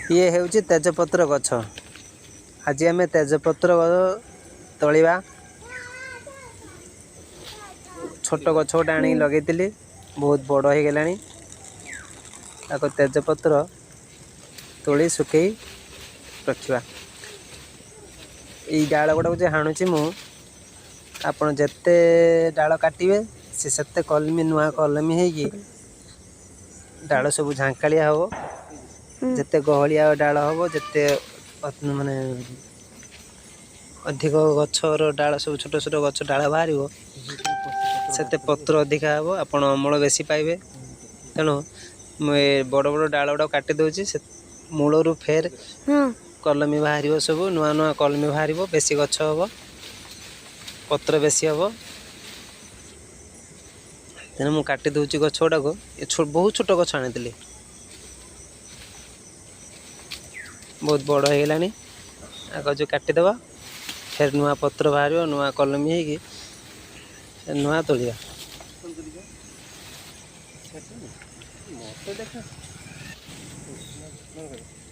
ଇଏ ହେଉଛି ତେଜପତ୍ର ଗଛ। ଆଜି ଆମେ ତେଜପତ୍ର ତୋଳିବା। ଛୋଟ ଗଛ ଗୋଟେ ଆଣିକି ଲଗେଇଥିଲି, ବହୁତ ବଡ଼ ହେଇଗଲାଣି। ତାକୁ ତେଜପତ୍ର ତୋଳି ଶୁଖେଇ ରଖିବା। ଏଇ ଡାଳ ଗୁଡ଼ାକୁ ଯେ ହାଣୁଛି ମୁଁ, ଆପଣ ଯେତେ ଡାଳ କାଟିବେ ସେ ସେତେ କଲମି, ନୂଆ କଲମି ହେଇକି ଡାଳ ସବୁ ଝାଙ୍କାଳିଆ ହେବ। ଯେତେ ଗହଳିଆ ଡାଳ ହେବ, ଯେତେ ମାନେ ଅଧିକ ଗଛର ଡାଳ ସବୁ ଛୋଟ ଛୋଟ ଗଛ ଡାଳ ବାହାରିବ, ସେତେ ପତ୍ର ଅଧିକା ହେବ, ଆପଣ ଅମଳ ବେଶୀ ପାଇବେ। ତେଣୁ ମୁଁ ଏ ବଡ଼ ବଡ଼ ଡାଳ ଗୁଡ଼ାକ କାଟି ଦେଉଛି। ସେ ମୂଳରୁ ଫେର କଲମି ବାହାରିବ, ସବୁ ନୂଆ ନୂଆ କଲମି ବାହାରିବ, ବେଶୀ ଗଛ ହେବ, ପତ୍ର ବେଶୀ ହେବ। ତେଣୁ ମୁଁ କାଟି ଦେଉଛି ଗଛ ଗୁଡ଼ାକୁ। ଏ ବହୁତ ଛୋଟ ଗଛ ଆଣିଥିଲି, ବହୁତ ବଡ଼ ହେଇଗଲାଣି। ଆଗ ଯେଉଁ କାଟିଦେବା, ଫେର ନୂଆ ପତ୍ର ବାହାରିବ, ନୂଆ କଲମି ହେଇକି ନୂଆ ତୋଳିବା। ମତେ ଦେଖା।